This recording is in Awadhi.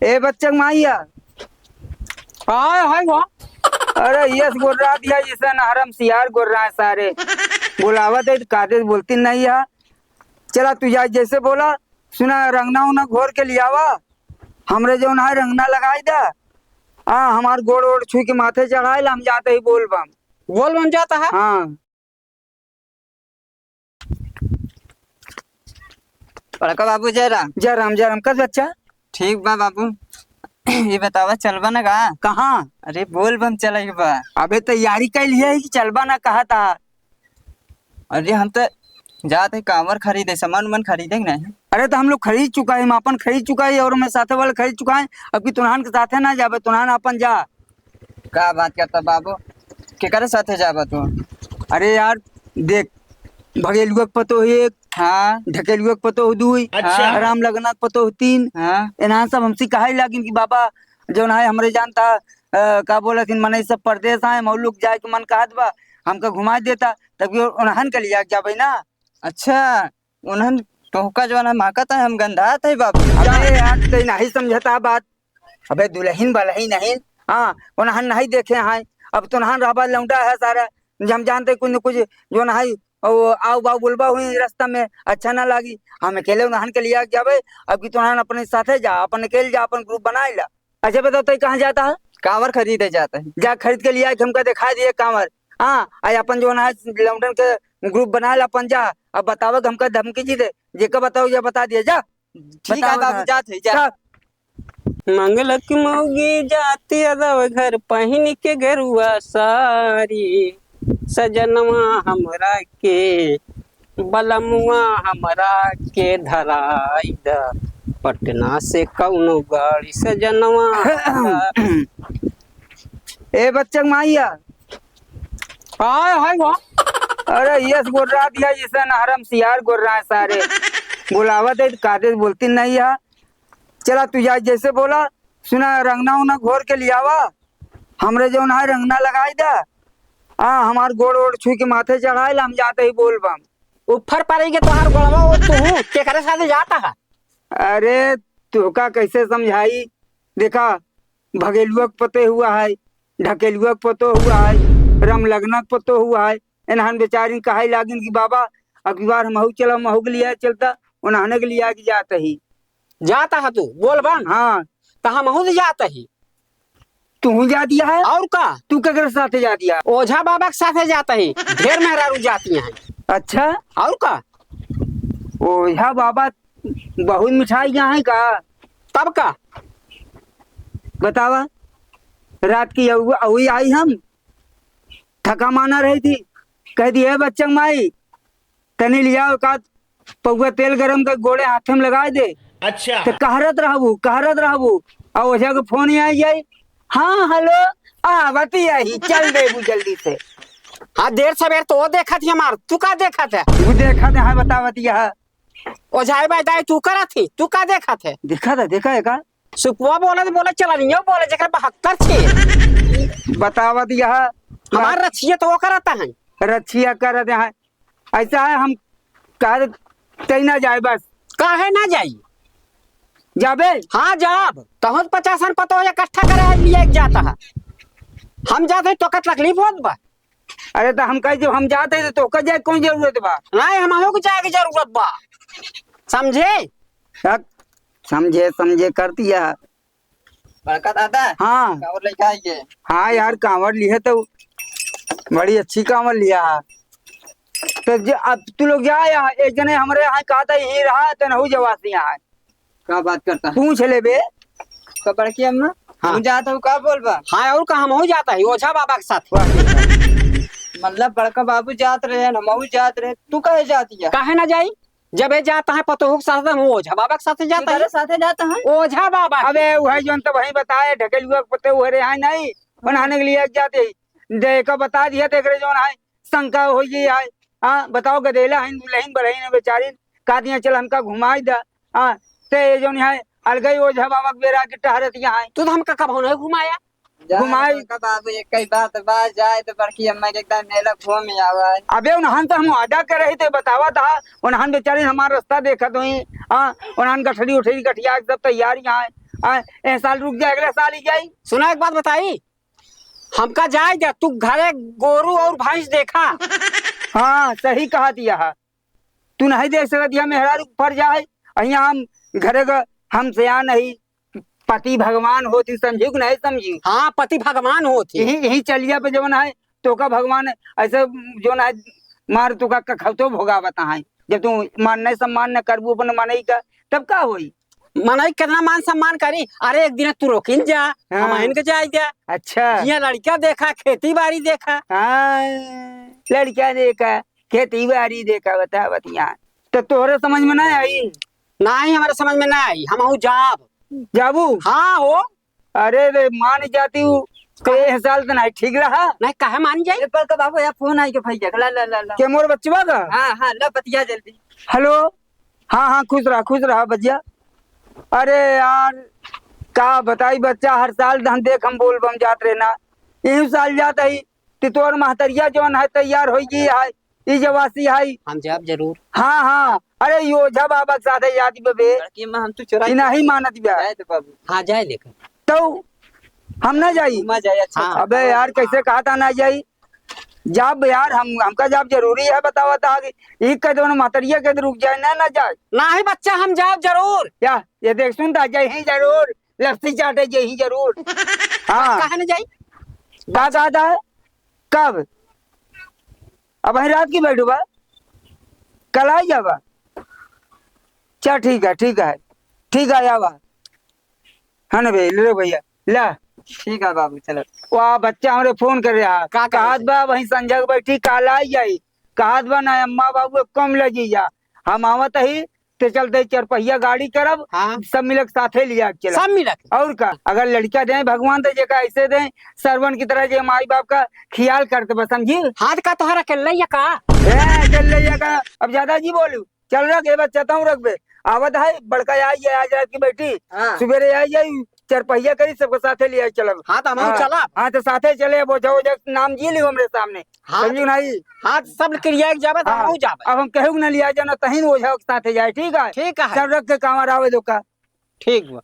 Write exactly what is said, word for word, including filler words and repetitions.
ए बच्चा के माई या। हाय, हाय, वाह। अरे, यस गोर्रा दिया, इसे नहरम सियार गोर्रा है सारे। बुलावत है, तो कादे बोलती नहीं है। चला, तू जा, जैसे बोला, सुना, रंगना उंगना घोर के लियावा, हमरे जौन है, रंगना लगाई दा। हाँ, हमार गोड़ ओड़ छुई के माथे चढ़ाए ला, हम जाते ही बोल बम। बोल बम जाता है? हाँ। बड़का बाबू, जय राम। जय राम, जय राम। कस बच्चा? ठीक बा बाबू। ये बतावा, चलबा ना का? कहाँ? अरे, बोल बम चले के बा। अबे, तैयारी कैल है कि चलबा ना कहा था? अरे, हम तो जात है कांवर खरीदे, सामान उमान खरीदे के नहीं। अरे, तो हम लोग खरीद चुका है, हम अपन खरीद चुका है और मैं साथे वाले खरीद चुका है। अब की तुनहान के साथे ना जाबे, तुनहान अपन जा। का बात करता बाबू, केकरे साथे जाबा तू? अरे यार, देख, भगेलुआ के पतोह एक, हाँ। ढकेलुआ के पतोह दुई, अच्छा। राम लगना के पतोह तीन। हाँ। एनहान सब हमसे कहे लागिन कि बाबा, जौन है हमरे जानता, अ, का बोलत हिन, मनई सब परदेस आए, हम लोग जाए के मन कहत बा, हमका घुमाए देता, तब कि उनहन के लिया के जाबे ना। अच्छा, उनहन तोहका जौन है महकत है, हम गंधात है बाबू। अबे यार, तै नहीं समझता बात। अबे दुलहिन बलहिन नहीं, हाँ, उनहन नहीं देखे हैं। अब तुनहन रहबा लौंडा है सारा, हम जानते कुछ न कुछ जौन है, ओ, आऊ बाऊ बोलबा हुई रास्ता में, अच्छा ना लागी। हम अकेले उनहन के लिया के जाबे, अब कि तुनहन अपने साथे जा, अपन अकेले जा, अपन group बनाए ला। अच्छा बताओ, तै कहाँ जाता है? कांवर खरीदे जाता है। जा खरीद के लिया के हमका दिखा दिए कांवर। हाँ, आज अपन जौन है लौंडन के group बना ला अपन जा, अब बतावे कि हमका धमकी जी दे, जेका बताओ या बता दिए जा। ठीक है बताओ बाबू, ना। जात है, जा। जा। मंगलक मौगी जाती अदव घर पहिन के गेरुआ सारी, सजनवा हमरा के, बलमुआ हमरा के धराई द, पटना से कौनो गाड़ी सजनवा हमरा। ए बच्चा के माई या। हाय, हाय, वाह। अरे, यस गोर्रा दिया, इसे नहरम सियार गोर्रा है सारे। बुलावत है, तो कादे बोलती नहीं है। चला, तू जा, जैसे बोला, सुना, रंगना उंगना घोर के लियावा, हमरे जौन है, रंगना लगाई दा। आ, हमार गोड़ ओड़ छुई के माथे चढ़ाए ला, हम जाते ही बोल बम। ऊपर पड़ी के तोहार गोड़वा, वो तू केकरे साथे जाता है? अरे, तोहका कैसे समझाई? देखा, भगेलुआ के पतोह हुआ है, ढकेलुआ के पतोह हुआ है, रमलगना के पतोह हुआ है। एनहन बेचारिन कहाई लागिन कि बाबा, अब की बार हमहू चला, हमहू के लिया चलता, उन्हने के लिया के जात ही। जाता है तू, बोल बम? हाँ। तो हमहू तो जाता ही। तू जा दिया है? और का? तू केकरे साथे जा दिया? ओझा बाबा के साथे जाता ही, ढेर मेहरारू जाती हैं। अच्छा? और का? ओझा बाबा बहुत मिठाई यहाँ है का? तब का? बतावा, रात की अउ-, अउई आई हम, थका माना रही थी, कह दी, "ए बच्चा माई, तनी लिया का पौवा तेल गरम कर गोड़े हाथे में लगाए दे।" अच्छा। तो कहरत रहबू, कहरत रहबू, और ओझा के फोन आ जाई, "हाँ, हेलो, आ, बतिया ही, चल देबू जल्दी से।" हाँ, देर सवेर तो वो देखत ही हमार, तू का देखत है? वो देखत है, हाँ, बतावत यह। ओझाई बाई दाई तू करत ही, तू का देखत है? देखा था, देखा है का? सुपवा बोलत, बोलत चलनियो बोले, जेकर बहत्तर छे। बतावत यह। हमार रछिया तो वो करत है। रछिया करत है। ऐसा है, हम कह तै ना जाए बस। काहे ना जाई? जाबे? हाँ, जाब। तहूँ पचासन पतोह इकट्ठा करे लिए जाता है। हम जाते तो का तकलीफ होत बा? अरे, तो हम कहे, जब हम जाते हैं, तो तोहका जाए कौन जरूरत बा? नहीं, हमहू के जाए के जरूरत बा, समझे? हक, समझे, समझे करती है। बड़का दादा। हाँ। कांवर लेके आइए। हाँ यार, कांवर लिहे तो बड़ी अच्छी कांवर लिया है। तो ज-, अब तू लोग जा यहाँ, एक जने हमरे यहाँ कहा था, यहीं रहा, तो नहू जवासी यहाँ है। का बात करता है? पूछ ले बे। तो बड़की अम्मा, हाँ। तू जात हो, का बोलबा? हाँ, और का, हमहू जाता ही, ओझा बाबा के साथ। वाह। मतलब, बड़का बाबू जात रहे, हमहू जात रहे, तू काहे जात या? काहे ना जाई? जब ये जाता है पतोहू के साथ, हम ओझा बाबा के साथ जाता है। साथे जाता है? ओझा बाबा। अबे, वही जौन तो वही बताए, ढकेलुआ के पतोहू हरे हैं नहीं, बनाने के लिए जाते ही। देखो, बता दिया, देख रहे जौन है, शंका हो गई है। हाँ, बताओ, गदेला हइन, दुलहिन बरहिन है बेचारिन, का दिया, चल हमका घुमाई दा। हाँ, ते ये जौन है, अलगई ओझा बाबा के बेरा के टहरत यहाँ है। तू तो हमका कबहू नहीं घुमाया। जा घुमाई। बड़का बाबू, एक ही बात बा, जाए तो बड़की अम्मा के एकदम मेला घूम आवा है। अबे उन्हन तो हम वादा करे ही, ते बतावा था, उन्हन बेचारिन हमार रास्ता देखत हुई। हाँ, उन्हन गठरी उठरी गठिया के सब तैयार यहाँ है। आ, ए साल रुक जाए, अगले साल ही जाई। सुना, एक बात बताई, हमका जाए दे, तू घरे गोरू और भैंस देखा। हाँ, सही कहा दिया है। तू नहीं देख सकत, यहाँ मेहरारू फर जाए, और यहाँ हम घरे का, हम सयान नहीं, पति भगवान होती, समझी कि नहीं समझी? हाँ, पति भगवान होती। यही, यही चलिया पे जवन है, तोका भगवान ऐसे जवन है, मार तोका कखौतो भोगावत है। जब तू मान नहीं सम्मान न करबू अपन मनई का, तब का होई? मनई कितना मान सम्मान करी? अरे, एक दिन तू रोकिन जा, हाँ। हम इनके जाए जा। अच्छा। यहाँ लड़का देखा, खेती बाड़ी देखा। हाँ, लड़का देखा, खेती बाड़ी देखा, बता बतिया। तो तोहरे समझ में ना आई? नहीं, हमारे समझ में ना आई। हम हूँ जाब। जाबू? हाँ हो। अरे रे, मान जाती हूँ। तो ये साल तो नहीं ठीक रहा। नहीं, काहे मान जाई? ए, पर तो बाबू, यार, फोन आई के भैया, ला, ला, ला, ला। के मोर बच्चवा का? हाँ, हाँ, ला, बतिया जल्दी। हेलो। हाँ, हाँ, खुश रहा, खुश रहा, बच्चा। अरे यार, का बताई बच्चा, हर साल तो हम देख, हम बोल बम जात रहे ना, यही साल जात है, कि तोर महतरिया जौन है, तैयार होई गई है, ई जवासी है। हम जाब जरूर। हाँ, हाँ, अरे, यो ओझा बाबा के साथ है, याद बे। लड़की में हम तो चुराई ई नहीं मानत बा। जाए तो बाबू। हाँ, जाए लेकर। तो हम ना जाई। घुमा जाए, अच्छा, हाँ। अच्छा। अबे यार, कैसे कहा था ना जाई? जाब यार, हम, हमका जाब जरूरी है, बतावा था कि ई कह दो ना, महतरिया के रुक जाए ना, ना जाए। नहीं बच्चा, हम जाब जरूर। या, ये देख, सुन था, जय ही जरूर, लस्सी चाटे जय ही जरूर। हाँ। काहे न जाई? का कहा था? कब? अब है रात की बैठू बा, कल आई जाबा। चल ठीक है, ठीक है, ठीक है, आवा। है ना भैया, ले लो भैया, ला। ठीक है बाबू, चलो। वाह, बच्चा हमरे फोन कर रहा। का कहत कहत बा? बा, वहीं संजय के बैठी, काल आई जाई। कहत बा ना, अम्मा बाबू कम लगी जा, हम आवत ही, ते चलते चरपहिया गाड़ी करब, हाँ। सब मिलक साथे लिया के चलब। सब मिलक। और का, अगर लड़का दे भगवान, तो जेका ऐसे दे, सरवन की तरह जे माई बाप का ख्याल करते बस, समझी? हाथ का तोहरा अकेले या का? ए, अकेले या का? अब ज्यादा जी बोलू, चल रख, ए बच्चा, तहूँ रख बे। आवत है, बड़का आई है, आज रात की बैठी। हाँ। सुबेरे आई जाई, चरपहिया करी, सबके साथे ले आई चलब। हाँ, तो हम हाँ। चलब। हाँ, तो साथे चले, बोझा, बोझा नाम जी लियो हमरे सामने। हाँ, समझू तो नहीं? हाँ, तो सब क्रिया एक जाबे, तो हाँ। हमहूँ जाबे। अब हम कहू ना लिया जाना, तहीं ओझा के साथे जाए, ठीक है? ठीक है। चल रख के कांवर आवे दो का। ठीक बा।